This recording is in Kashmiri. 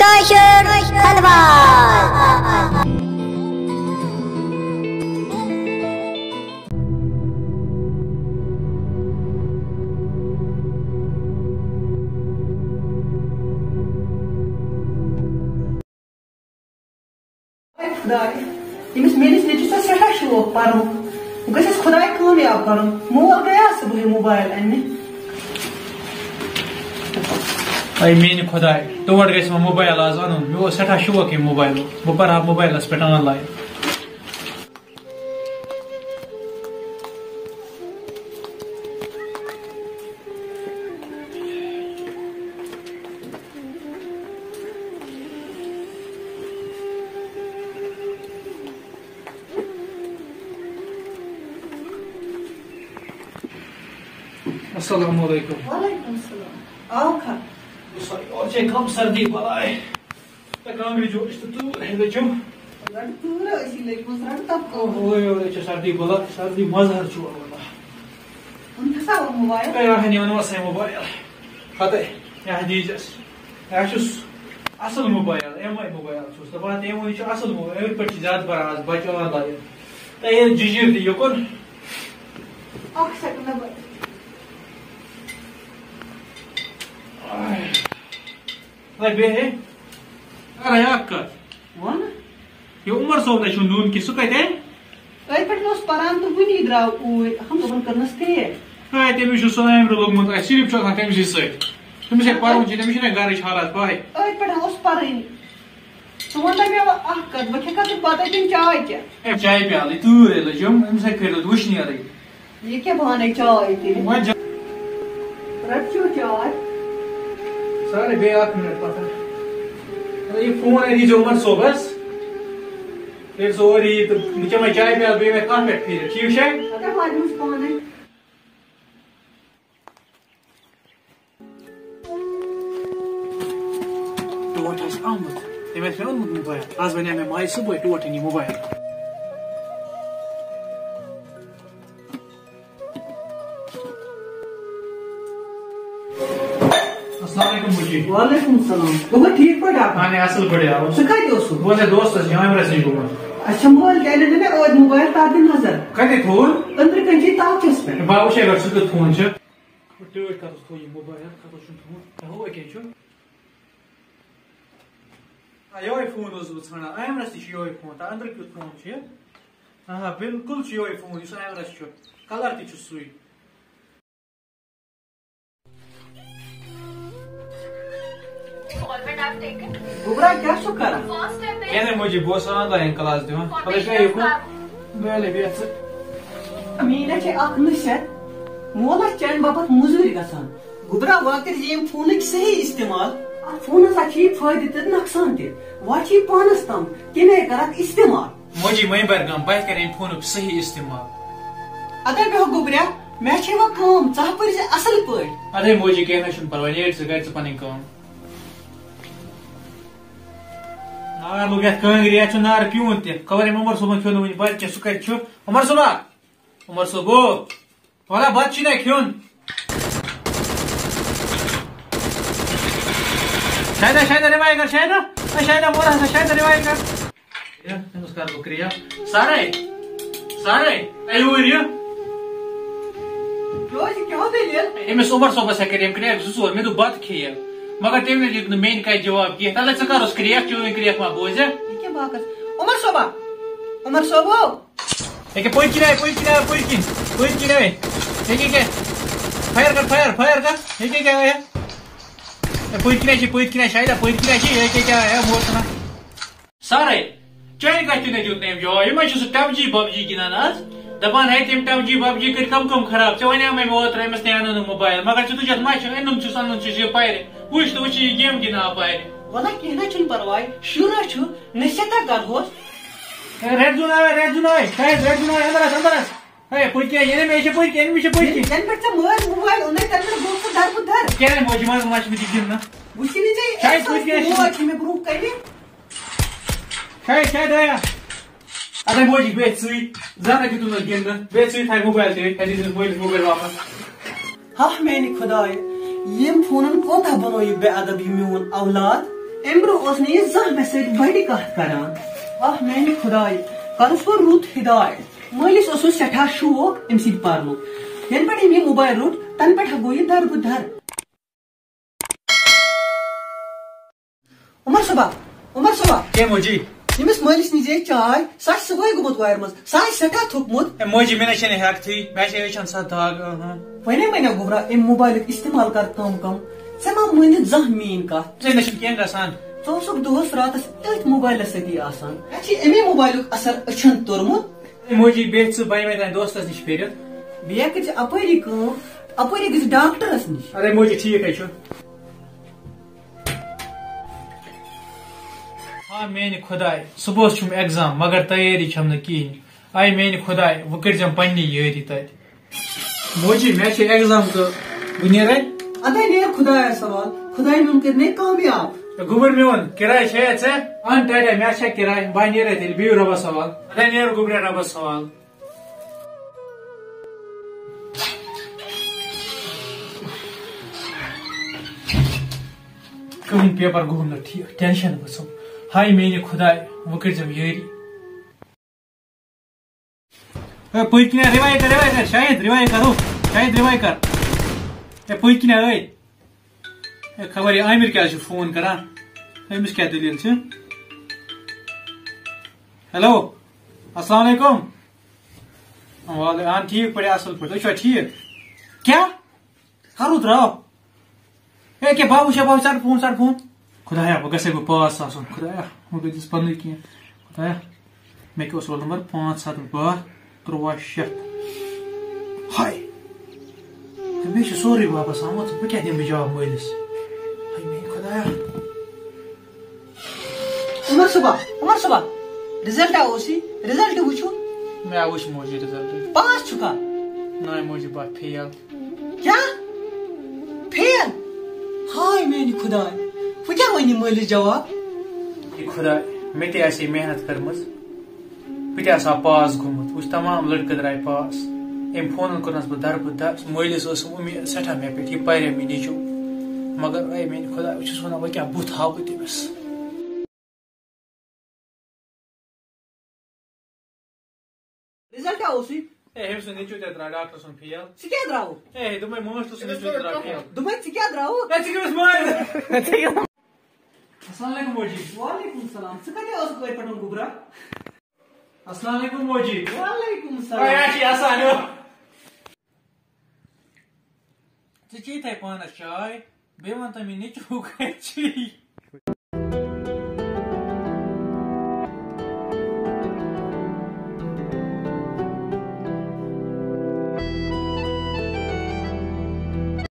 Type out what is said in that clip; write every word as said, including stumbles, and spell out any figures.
کٲشُر خۄدواز۔ اے خۄداے، ییٚمِس میٲنِس نیٚچوِس اوس سٮ۪ٹھاہ شوق پَرنُک، وۄنۍ گژھٮ۪س خۄداے کامیاب کَرُن۔ مول گٔیاو صُبحٲے موبایل اَننہِ۔ اے میٛانہِ خۄداے، تور گژھِ وۄنۍ موبایل آز اَنُن۔ مےٚ اوس سٮ۪ٹھاہ شوق ییٚمہِ موبایلُک۔ بہٕ پَرٕ ہا موبایلَس پٮ۪ٹھ آن لاین۔ السلام علیکم۔ وعلیکم السلام۔ آو کھا؟ سۄ یورٕ چھے کم سردی بلاے۔ تہٕ کانٛگرِ جوش تہٕ تۭر ہے لٔجِم۔ رٹہٕ تۭر ٲسی لٔجمٕژ، رٹہٕ تَپھ۔ اوے، اوے، چھِ سردی بلاے، سردی مَزٕ حظ چھُ واللہ۔ وۄنۍ کھسا وۄنۍ موبایل؟ اے، اَہَن، یہِ اَنوا سا موبایل؟ ہَتَے، یہِ ہا دیٖزٮ۪س۔ یہِ ہا چھُس اَصٕل موبایل، ایم آی موبایل چھُس دَپان، تٔمۍ ووٚن، یہِ چھُ اَصٕل موبایل، أتھۍ پٮ۪ٹھ چھِ زیادٕ پَران آز بَچہٕ آن لاین۔ تہٕ ییٚلہِ جِجِر تہِ یُکُن۔ اَکھ سیکنڈ بہٕ۔ اے، بیٚہہ ہے۔ اَرے، اَکھ کَتھ۔ وَن۔ یہِ عمر صٲب نَے چھُنہٕ نوٗن کہِ، سُہ کَتہِ آے؟ أتھۍ پٮ۪ٹھ اوس پَران تہٕ وٕنی درٛاو اوٗرۍ، ہم دوٚپُن کٔرنَس ٹھیٖک۔ اے، تٔمِس چھُ سُہ عامرٕ لوٚگمُت، اَسہِ صرف چھُ آسان تٔمۍ سٕے سۭتۍ۔ تٔمِس ہے پَرُن چھُ، تٔمِس چھِنہ گَرٕچ حالات پَے۔ أتھۍ پٮ۪ٹھ اوس پَرٕنۍ۔ ژٕ وَن تہٕ مےٚ وۄنۍ اَکھ کَتھ، بہٕ کھٮ۪کھا ژٕ بَتَے کِنہٕ چاے چٮ۪تھ؟ اے، چایہِ پیٛالہٕ، یہِ تۭر ہے لٔجِم، أمِس ہے کٔرِتھ وٕشنیرٕے۔ یہِ کیٛاہ بانَے چاے تیٚلہِ؟ وۄنۍ جا- رَٹ چیٚو چاے۔ سارے بیٚیہِ اَکھ مِنَٹ پَتھر۔ اَدٕ یہِ فون اَتہِ دیٖزیو عمر صٲبَس۔ ییٚلہِ سُہ اورٕ یِیہِ تہٕ بہٕ چٮ۪مَے چایہِ پیٛالہٕ، بیٚیہِ یِمَے کَتھ پٮ۪ٹھ پھیٖرِتھ، ٹھیٖک چھا؟ اَدٕ واتہِ وٕچھ پانَے۔ ٹوٹھ آسہِ آمُت۔ تٔمۍ آسہِ مےٚ اوٚنمُت موبایل۔ آز وَنیٛاو مےٚ ماجہِ صُبحٲے، ٹوٹھ أنۍ یہِ موبایل۔ السلام علیکم بچی۔ وعلیکم السلام۔ بہٕ گوٚو ٹھیٖک پٲٹھۍ ڈاکٹر؟ اہن اصل پٲٹھۍ آو۔ ژٕ کتہِ اوسُکھ؟ بہٕ اوسُس دوستس جامعہ رسمی گوٚمُت۔ اچھا، مٲلۍ تہِ اَنہِ نہٕ مےٚ ٲدۍ موبایل، تَتھ دِ نظر۔ کتہِ تھوٚوُن؟ أنٛدرٕ کَنہِ چھُے تاوچَس پٮ۪ٹھ۔ بہٕ وٕچھے گۄڈٕ سُہ کیُتھ فون چھُ۔ ٹٲٹھۍ کتھ اوس تھوٚو یہِ موبایل، کتھ اوس چھُنہٕ تھوٚومُت؟ ہُہ کیٛاہ چھُ؟ آ، یِہوٚے فون اوسُس بہٕ ژھانڈان۔ عامرس تہِ چھُ یِہوٚے فون۔ تہٕ أنٛدرٕ کیُتھ فون چھُ یہِ؟ آ، بِلکُل چھُ یِہوٚے فون، یُس عامرس چھُ۔ کلر تہِ چھُ سُے۔ گوٚبرا، کیٛاہ چھُکھ کران؟ کینٛہہ نہٕ موجی، بہٕ اوسُس آن لاین کلاس دِوان۔ پتہٕ چھُ یہِ کُن۔ مےٚ لے بیٚہہ ژٕ۔ میٖنہ چھے اکھ نصیحت، مول آسہِ چانہِ باپتھ مٔزوٗرۍ گژھان۔ گوٚبرا، وۄنۍ کٔرۍ زِ ییٚمہِ فونٕکۍ صحیح استعمال۔ اتھ فونس ہا چھِ یہِ فٲیدٕ تہِ نۄقصان تہِ۔ وۄنۍ چھِ یہِ پانس تام، کمہِ آیہِ کرکھ استعمال۔ موجی مہٕ بر غم، بہٕ کرٕ ییٚمہِ فونُک صحیح استعمال۔ ادے بیٚہہ گوٚبریا، مےٚ چھے وۄنۍ کٲم، ژٕ ہا پٔرۍ زِ اصل پٲٹھۍ۔ ادے موجی، کینٛہہ نہ چھُنہٕ پرواے، نیرِ ژٕ، کر ژٕ پنٕنۍ کٲم۔ نار لوٚگ یتھ کانٛگرِ، یتھ چھُ نار پیوٗنت تہِ۔ خبر أمۍ عمر صٲبن کھیوٚو نہٕ وُنہِ بتہٕ کینٛہہ، سُہ کتہِ چھُ؟ عمر صٲبا، عمر صٲبو، وَلہ بَتہٕ چھُے نہ کھیوٚن۔ شاہدہ، شاہدہ، revive کر، شاہدہ۔ اے شاہدہ، مورا سا، شاہدہ، revive کر۔ ہے، أمِس کر بہٕ کرٛیک۔ سارے، سارے، اے یوٗرۍ یہِ۔ کیٛاہ چھِ، کیٛاہ دٔلیٖل؟ أمِس عمر صٲبَس ہے کَرے أمۍ کرٛیک زٕ ژور، مےٚ دوٚپ بَتہٕ کھیٚیہِ۔ مگر تٔمۍ نہ دیُت نہٕ میٛانہِ کَتھِ جواب کینٛہہ۔ تَلہٕ ژٕ کَرُس کرٛیک، چٲنۍ کرٛیک ما بوزِ؟ یہِ کیٛاہ باکَس؟ عمر صٲبا، عمر صٲبو۔ ییٚکیٛاہ پٔتۍ کِنۍ آے، پٔتۍ کِنۍ آے، پٔتۍ کِنۍ، پٔتۍ کِنۍ آے۔ ییٚکیٛاہ، ییٚکیٛاہ۔ Fire کر، fire، fire کر۔ ییٚکیٛاہ کیٛاہ آے۔ ہے، پٔتۍ کِنۍ آے چھِ، پٔتۍ کِنۍ آے، شاید پٔتۍ کِنۍ آے چھِ، ییٚکیٛاہ کیٛاہ آے، موت نا۔ سارے، چانہِ کَتھِ تہِ نہ دیُت نہٕ أمۍ جواب۔ یِمَن چھُ سُہ PUBG، PUBG گِنٛدان آز۔ دَپان ہے تٔمۍ PUBG، PUBG کٔرۍ کَم کَم خراب۔ ژےٚ وَنیٛاو مےٚ اوترٕ أمِس تہِ اَنُن نہٕ موبایل، مگر ژٕ تُجَتھ ما چھُ، أنِم چھُس، اَنُن چھُس یہِ پَرِ۔ وٕچھ تہٕ وٕچھ یہِ game گِنٛدان پَرِ۔ وَلہ کینٛہہ نہ چھُنہٕ پَرواے، شُرا چھُ۔ نصیحت کر ہوس۔ ہے، red zone آو، red zone آو۔ شاید red zone آو، اندر آس، اندر آس۔ ہے، پٔتۍ کِنۍ، یعنی مےٚ چھِ پٔتۍ کِنۍ، مےٚ چھِ پٔتۍ کِنۍ۔ یَنہٕ پٮ۪ٹھ ژےٚ مٲلۍ موبایل اوٚنُے، تَنہٕ پٮ۪ٹھ گوٚو سُہ دَربہٕ دَر۔ کیٛاہ ہے، موجی منٛز ما چھِ مےٚ تہِ گِنٛدنہٕ؟ وٕچھِ نہٕ ژےٚ شاید احساس پٔتۍ کِنۍ آسہِ موج چھِ مےٚ برٛونٛہہ کَنہِ۔ شاید، شاید آیا۔ اَدٕ ہے، موجی بیٚہہ ژٕے۔ زانٛہہ تہِ دیُتُن نہٕ گِنٛدنہٕ۔ بیٚہہ ژٕے، تھاو موبایل تہِ، اَتہِ دیٖزِ موبایل واپس۔ ہاہ میانہِ خۄدایہِ، ییٚمۍ فونن کوتاہ بنوو یہِ بے ادب یہِ میون اولاد۔ امہِ برونٛہہ اوس نہٕ یہِ زانٛہہ مےٚ سۭتۍ بڑِ کتھ کران۔ آہ میانہِ خدایہِ، کرُس وۄنۍ رُت ہدایت۔ مٲلِس اوسُس سٮ۪ٹھاہ شوق أمۍ سۭتۍ پرنُک۔ ینہٕ پٮ۪ٹھ أمۍ یہِ موبایل روٚٹ، تنہٕ پٮ۪ٹھ گوٚو یہِ در بہٕ در۔ عمر صٲبا، عمر صٲبا۔ کیٛاہ موجی؟ ییٚمِس مٲلِس نِش ہے چاے، سُہ آسہِ صُبحٲے گوٚمُت وارِ منٛز، سُہ آسہِ سٮ۪ٹھاہ تھوٚکمُت۔ ہے موجی، مےٚ نہ چھَنہٕ ہٮ۪کتھٕے، مےٚ چھِ ہیٚچھان سۄ دگ، اہاں۔ وَنے وَنے گوٚبرا، اَمہِ موبایلُک استعمال کر کم کم، ژےٚ ما مٲنِتھ زانٛہہ میٛٲنۍ کتھ؟ ژےٚ نہ چھُنہٕ کینٛہہ گژھان۔ ژٕ اوسُکھ دۄہس راتس أتھۍ موبایلس سۭتی آسان، مےٚ چھِ اَمے موبایلُک اثر أچھن توٚرمُت۔ ہے موجی، بیٚہہ ژٕ، بہٕ یِمے تانۍ دوستس نِش پھیٖرِتھ۔ بیٚیہِ کٔرۍ زِ اپٲری کٲم، اپٲری گٔژھۍ ڈاکٹرس نِش۔ اَدے موجی، ٹھیٖک ہے چھُ۔ ہا میانہِ خداے، صُبحس چھُم exam، مگر تیٲری چھَم نہٕ کِہیٖنۍ۔ آے میانہِ خداے، وۄنۍ کٔرۍزٮ۪م پننی یٲری تَتہِ۔ موجی، مےٚ چھِ exam تہٕ بہٕ نیرے۔ اَدے نیر خدایَس حوال، خداے میون کٔرِنَے کامیاب۔ ہے گوٚبُر میون، کِراے چھےٚ ژےٚ؟ اَن ٹاٹا، مےٚ چھےٚ کِراے، بہٕ نیرے تیٚلہِ، بِہِو رۄبَس حوال۔ اَدے نیر گوٚبریا رۄبَس حوال۔ کٕہٕنۍ paper گوٚو نہٕ ٹھیٖک، tension ؤژھٕم۔ ہاے میٛانہِ خۄداے، وۄنۍ کٔرۍزٮ۪م یٲری۔ ہے، پٔکۍ کِنۍ revive کر، revive کر، شاہد، revive کرو، شاہد، revive کر۔ ہے، پٔکۍ کِنۍ، ہے۔ ہے، خبر یہِ عامر کیٛازِ چھُ phone کران؟ أمِس کیٛاہ دٔلیٖل چھِ؟ Hello، السلام علیکم۔ وعلیکم، اہن ٹھیٖک پٲٹھۍ، اصل پٲٹھۍ، تُہۍ چھِوا ٹھیٖک؟ کیٛاہ؟ کَرُن ترٛاو۔ ہے کیٛاہ، بابوٗ چھا، بابوٗ، ژَٹ phone، ژَٹ phone۔ خۄدایا، وۄنۍ گژھے بہٕ pass آسُن، خۄدایا، وۄنۍ گٔژھِس پَنٕنۍ کینٛہہ، خۄدایا۔ مےٚ کیٛاہ اوس roll number پانٛژھ ہَتھ باہ، تُرٛواہ شیٚتھ۔ ہاے، ہے، مےٚ چھُ سورُے واپس آمُت، بہٕ کیٛاہ دِمہٕ جواب مٲلِس؟ ہاے میٛانہِ خۄدایا۔ عمر صٲبا، عمر صٲبا، result اوسُے، result وٕچھِو۔ مےٚ وٕچھ موجی result۔ Pass چھُکھا؟ نہ موجی، بہٕ fail۔ کیٛاہ؟ Fail؟ ہاے میٛانہِ خۄداے، وۄنۍ کیٛاہ وَنہِ مٲلِس جواب؟ اے خۄداے، مےٚ تہِ آسہِ ہے محنت کٔرمٕژ، بہٕ تہِ آسہٕ ہا pass گوٚمُت۔ وٕچھ، تمام لٔڑکہٕ درٛاے pass۔ أمۍ phoneن کوٚرنَس بہٕ دربہٕ در۔ مٲلِس ٲسٕم اُمید سٮ۪ٹھاہ مےٚ پٮ۪ٹھ، یہِ پَرِ مےٚ نیٚچوٗ۔ مگر اے میٛانہِ خۄداے، بہٕ چھُس وَنان، وۄنۍ کیٛاہ بُتھ ہاوٕ بہٕ تٔمِس؟ Result اوسُے۔ اے، أمۍ سُنٛد نیٚچوٗ تہِ درٛاو ڈاکٹر سُنٛد fail۔ ژٕ کیٛاہ درٛاوُکھ؟ اے، دوٚپمَے ماسٹر سُنٛد نیٚچوٗ تہِ درٛاو fail۔ دوٚپمَے ژٕ کیٛاہ درٛاوُکھ؟ اے، ژٕ کیٛاہ اوس مٲرۍ؟ السلام علیکم موجی۔ وعلیکم السلام۔ ژٕ کَتہِ اوسُکھ کٲلۍ پٮ۪ٹھ گوٚبرا؟ السلام علیکم موجی۔ وعلیکم السلام۔ اے، اَتھ چھِ آسان، ہیو۔ ژٕ چیٚیہِ تھَے پانَس چاے، بیٚیہِ وَن تہٕ مےٚ نیٚچوٗ کَتہِ چھُے؟